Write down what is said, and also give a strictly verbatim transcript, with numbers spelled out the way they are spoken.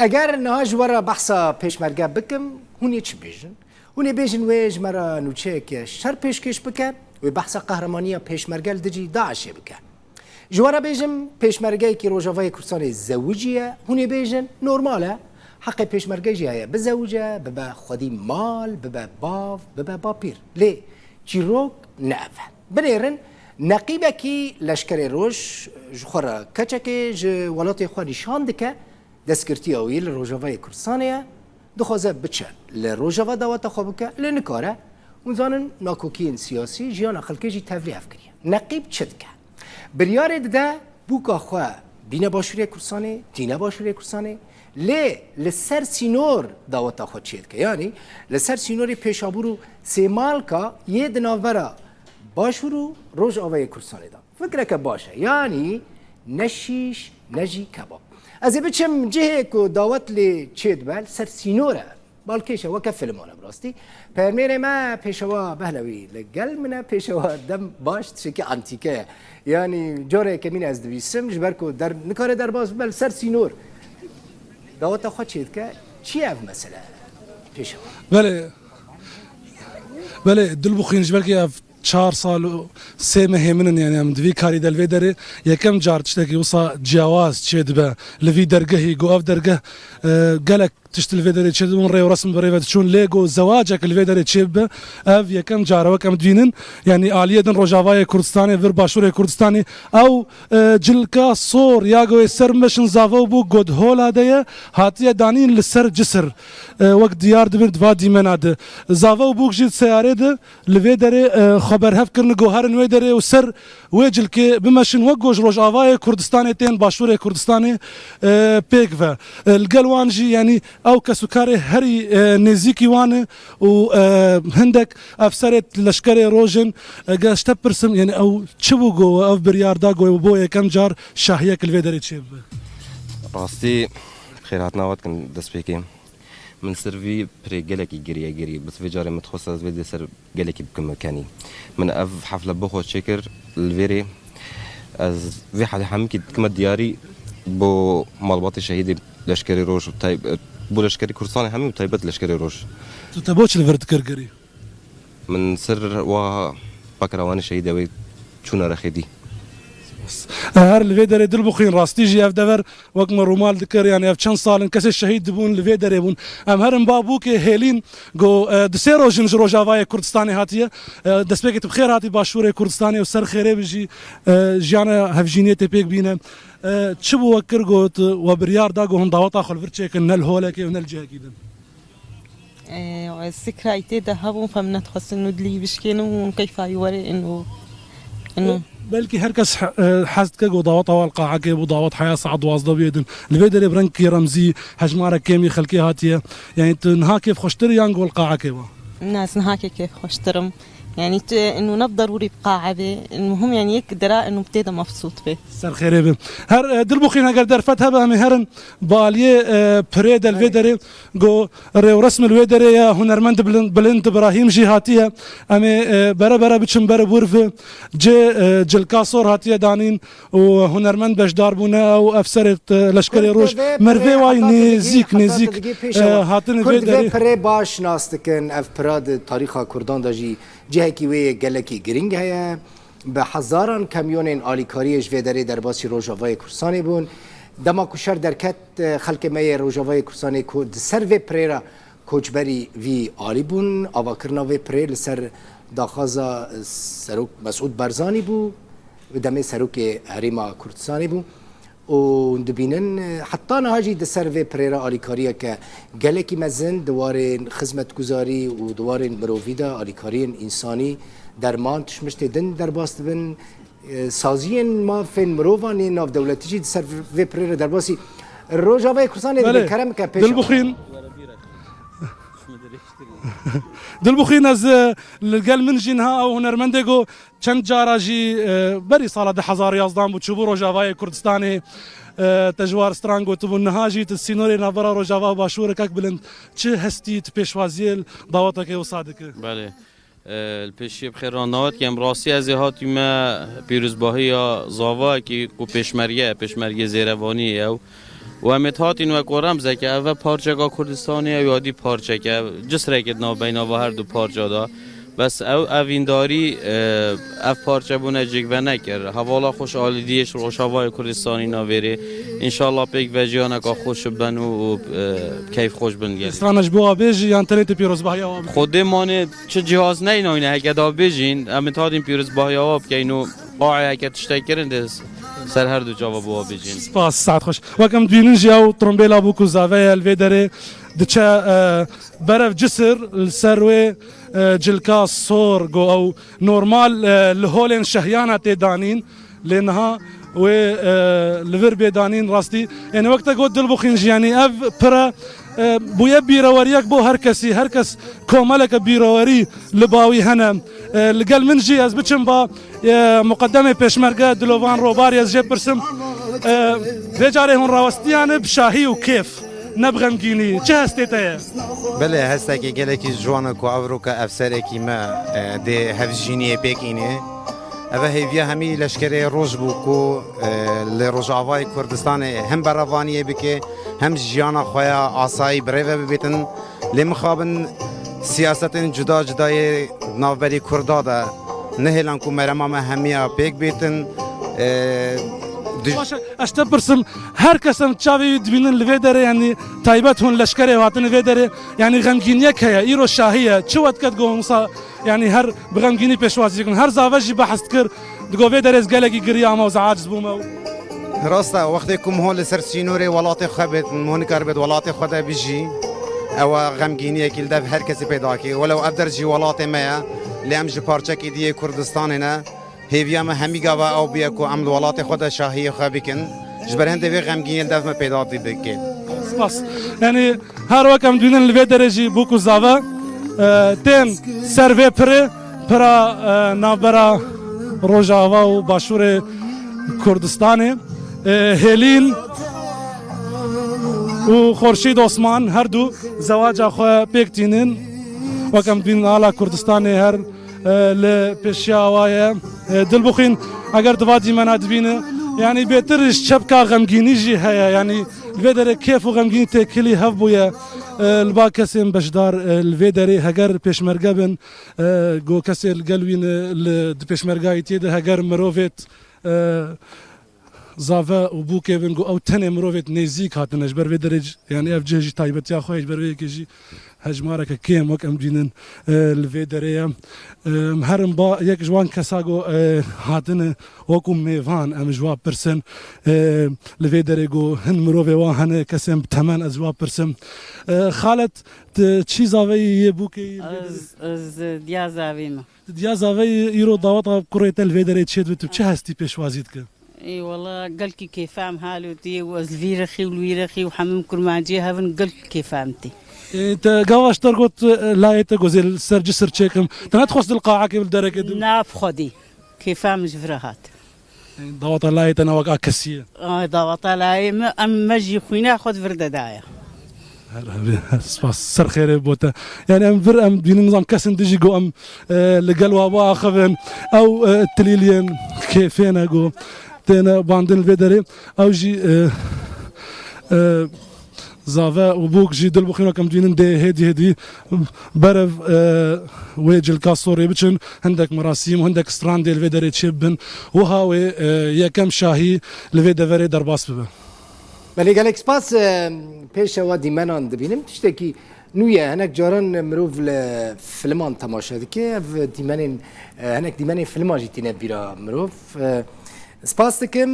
Eger niha ji we re behsa pêşmerge bikim, hûn ê çi bêjin? Hûn ê bêjin wê ji me re nûçeyeke şer pêşkêş bike, wê behsa qehremanîya pêşmerge li dijî DAIŞê bike. Ji we re bêjim, pêşmergeyekî Rojavayê Kurdistanê zewicî ye, hûn ê bêjin, normal e, heqê pêşmerge jî heye, bizewice, bibe xwedî mal, bibe bav, bibe bapîr. Lê çîrok ne ev e. Binêrin, neqîbekî Leşkerê Roj ji xwe re keçekê ji welatê xwe nîşan dike, destgirtiya wî li Rojavayê Kurdistanê ye, dixwaze biçe li Rojava daweta xwe bike, lê nikare. Hûn zanin, nakokiyên siyasî jiyana xelkê jî tevlî hev kiriye. Neqîb çi dike? Biryarê dide bûka xwe bîne Başûrê Kurdistanê, tîne Başûrê Kurdistanê, lê li ser sînor daweta xwe çê dike. Yanî li ser sînorê Pêşabûr û Sêmalka yê di navbera Başûr û Rojavayê Kurdistanê de. Fikreke baş e. Yanî ne şîş, ne jî kebab. Ez ê biçim cihê ku dawet lê çêdibe, li ser sînor e. Balkêş e, weke filiman e bi rastî. Peyamnêrê me Pêşewa Behlewî li gel min e. Pêşewa dem baş tiştekî antîke ye. Yanî cara yekemîn ez dibîsim, ji ber ku der, nikare derbas bibe, li ser sînor daweta xwe çêdike. Çi ye ev mesele, Pêşewa? Belê, belê, Dilbixwîn, ji ber ku ev çar sal û sê mehê min in, yani em di vî karî de li vê derê yekem car tiştekî wisa ciyawaz çêdibe li vî dergehî, ku ev dergeh, e, gelek tişt li vê derê çêdibûn, rê û resm bi rê ve diçûn, lê ku zewacek li vê derê çêbibe, ev yekem car e. Wek em dibînin, yani aliyê din Rojavayê Kurdistanê, vir Başûrê Kurdistanê, ew, e, cilka sor ya ku ê ser bimeşin zave û bûk ku di hola de ye, hatiye danîn li ser cisir. E, wek diyar dibin di va dîmena de. Zave û bûk jî di seyarê de li vê derê, e, xwe berhev kirine, ku herin wê derê û ser wê cilkê bimeşin, wek ku ji Rojavayê Kurdistanê tên Başûrê Kurdistanê, e, pêk ve. E, li gel wan jî, yanî ew kes û karê herî, e, nêzîkî wan e û, e, hindek efserê leşkerê roj in. E, ge ez ji te pirsim, yanî ew çi bû ku ev biryar da ku bo yekem car şahiyek li vê derê çêbibe? Rastî, xêrhatina we dikin destpêkê. Min ser vî pirê gelekî giriye girî. Bi vê carê min dixwest ez vê dê ser gelekî bikime kenî. Min ev hefle bo xwe çêkir li vêrê. Ez vê heflê hemikî dikime diyarî bo malbatê şehîdê leşkerê roj û tay-, bo leşkerê Kurdistanê hemî û taybet leşkerê roj. Tu te bo çi li vir dikir girî? Min ser wa pakiravanê şehîdê wê çûna rexê dî. Her li vê derê Dilbixwîn, rastî jî ev dever wek me rûmal dikir, yani ev çend sal in kesê şehîd dibûn, li vê derê bûn. Em herin ba bûkê hêlîn, ku, e, di sê roj in ji Rojavayê Kurdistanê hatiye. E, destpêkê tu bi xêr hatî Başûrê Kurdistanê û ser xêrê bi jî, e, jiyana hevjîniyê tê pêk bîne. E, çi bû we kir, got, we biryar da, ku hûn daweta xwe li vir çêkin, ne li holekê û ne li cihekî din? Ee, ez fikra îtê de hebûn, fem nedixwestin û dilî bişkênim û keyfa wî were ino, ino. Belkî her kes he-, e, hez dike ku daweta wan li qaekê bû, dawet heya saet duwazdeh bûye din. Li vê derê bi rengekî remzî, hejmarek kêmî xelkê hatiye. Yani tu niha kêfxweştir yan ku li qaekê ba? Ne, ez niha kê kêfxweştir im. Yani tu ino ne bi derûrî bi qae bê. Muhim yani yek dera ino tê de mebsût bê. Ser xêrê be. Her, e, Dilbixwîn, eger derfet hebe em ê herin bi aliyê, e, pirê de li vê derê. Go rêwresm li wê derê ye, hunermend Bilind, Bilind Îbrahîm jî hatiye. Em ê, e, bere bere biçin ber wir ve. Cê, e, cilka sor hatiye danîn û hunermend beşdar bûne, ew efserê, e, leşkerê roj. Mervê wayî nêzîk, nêzîk, e, hatine vê derê. Kurd vê pirê baş nas dikin. Ev pira di tarîxa Kurdan de jî cihekî wê yê gelekî girîng heye. Bi hezaran kamyonên alîkariyê ji vê derê derbasî Rojavayê Kurdistanê bûn. Dema ku şer derket, xelkê me yê Rojavayê Kurdistanê ku di ser vê pirê re koçberî vî alî bûn. Avakirina vê pirê li ser daxwaza Serok Mesûd Barzanî bû, demê Serokê Herêma Kurdistanê bû. Û dibînin, heta niha jî di ser vê pirê re alîkariyeke gelekî mezin di warên xizmetguzarî û di warên mirovî de, alîkariyên însanî, derman, tiştmiştê din derbas dibin. E, saziyên mafên mirovan ên navdewletî jî di ser vê pirê re derbasî Rojavayê Kurdistanê dibin. Belê. Kerem ke pêş. Dilbixwîn. Dilbixwîn, ez, e, li gel min jî niha ew hunermendê ku çend cara jî, e, berî sala du hezar yazdan bû, çûbû Rojavayê Kurdistanê, e, te ji war stran gotibû, niha jî tu sînorê navbera Rojava û Başûr kek Bilind, çi hestî tu pêşwaziyê dawetekê wisa dike? Belê. E, li pêşiyê bi xêr re navêt kem. Rastî ez ê hatîme pîrozbahiya zavayekî ku pêşmerge ye, pêşmergê zêrevanî ye ew. Û em ê hatîn wek remzeke, ev e parçeka Kurdistanê ye, ew ya dî parçeke, cisreke di navbeyna va her du parça de. Bes ew evîndarî, e, ev parçe bûne cêk venekir. Hevala xweş alî diyê ji Rojavayê Kurdistanî navêrê. Înşallah pêk ve jiyaneka xweş bin û, û, e, keyf xweş bin gelî. Strana ji bo wa bêjî yan tenê tu pîrozbahiya wa bikî? Xwedê manê çi cihaz neynaîne heke da bêjîn, em ê hatîn pîrozbahiya wa bikeyn û aê heke tiştek kirin dê ser her du çava bo wa bêjîn. Spas, saet xweş. Wek em dibînin jî ew trombêla bûk û zave ye li vê derê diçe, e, berev cisir li ser wê, e, cilka sor go ew normal, e, li holên şehiyana tê danîn. Lê niha wê, e, li vir bê danîn rastî. Yanî wek te got Dilbixîn jî, yanî ev pire, e, bûye bîreweriyek bo her kesî. Her kes komeleke bîrewerî li ba wî hene. E, li gel min jî ez biçim ba, e, muqedemê pêşmerge Dilovan Robarî ez jê pirsim. E, vê carê hûn rawestiyane bi şahî û kêf, ne bi xemgînî. Çi hestê te ye? Belê, hestekî gelekî ciwan e ku evroke efserekî me, e, dê hevjîniyê pêk înê. Ev e hêviya hemî leşkerê roj bû ku, e, li Rojavayê Kurdistanê hem berevaniyê bike, hem jiyana xwe ya asayî bi rê ve bibêtin. Lê mixabin siyasetên cuda cuda yê navberî Kurda de nehêlan ku merema me hemiya pêk bêtin. E, dij- Baş e, ez te pirsim, her kes em çavê wî dibînin li vê derê, yanî taybet hûn leşkerê hatine vê derê, yanî xemgîniyek heye, îro şahî ye, çi wet ket go wisa Yanî her bi xemgînî pêşwazî dikin. Her zave jî behs dikir, digot vê derê ez gelekî giriyame û ez aciz bûme û Rast e, wextê ku miho li ser sînorê welatê xwe bêt, miho nikaribêt welatê xwe de bijî, ew e xemgîniyekî li dev her kesî peyda dike. Welew ev der jî welatê me ye, lê em ji parçekî diyê Kurdistanê ne. Hêviya me hemî gava ew bûye ku em li welatê xwe de şahiyê xwe bikin. Ji ber hindê vê xemgîniyê li dev me pêda dike. Spas. Yanî her wek em dibînin li vê derê jî bûk û zave, e, tên ser vê pirê, pira, e, navbera Rojava û Başûrê Kurdistanê, e, Hêlîn û Xorşîd Osman her du zewaca xwe pêk tînin. Wek em dibînin ala Kurdistanê her e, li pêşiya wa ye. E, Dilbixwîn, eger di va dîmena dibîne, yanî bêtir ji çepka xemgînî jî heye. Yanî li vê derê kêf û xemgînî têkilî hev bûye. E, li ba kesên beşdar, e, li vê derê heger pêşmerge bin, e, go kesê li gel wî ne, li, di pêşmergayîtiyê de heger mirovêt, e, zave û bûkê bin ku ew tenê mirovêt nêzîk hatine ji ber vê derê c-, yanî ev cih jî taybetiya xwe ye, ji ber vê yekê jî hejmareke kêm wek em dînin, e, li vê derê ye. E, em herin ba yek ji wan kesa ku, e, hatine wekû mêvan em ji wa pirsin, e, li vê derê ku hin mirovê wan hene, kesên bi temen ez ji wa pirsim. E, Xalet, tu çî zaveyî yê bûkê yî li vê derê? Ez, ez diya zavê me. Tu diya zaveyî, îro daweta kurê te li vê derê çê dibe, tu çi hestî pêşwazî dike? Ê wela gelkî kêfa em halotî û ez li vî rexî û li wî rexî û hemû kurmanciyê hev in gelkî kêfa em tê. Ê, te gava ji te got, e, layê te gozê li ser cisir çêkim. Te nedixwest li qaekê li derekê de? Na bi Xwedê. Kêfa em ji vir re hat. Ê, daweta layê te ne wek a kesî ye. Ay, daweta layê me, em me jî xwîna xwe di vir de daye. Her hebî, her spas, ser xêrê bo te. Yani em vir, em dibînin, nizam kesin dijî go em, e, li gel wa biaxivin. Ew, e, tilîliyên kêfê ne go têne bandin li vê derê. Ew jî, e, e, zave û bûk jî dil bixwîna, em dibînin dê hêdî hêdî berev, e, wê cilka sorê biçin. Hindek merasîm û hindek strandê li vê derê çêbibin. Wiha wê, e, yekem şahî li vê deverê derbas bibe. Belê, gelek spas. E, pêşewa dîmenan dibînim. Tiştekî nû ye. Hinek caran mirov li filiman temaşe dike. Ev dîmenên, e, hinek dîmenên filman jî tîne bîra mirov. E, spas dikim.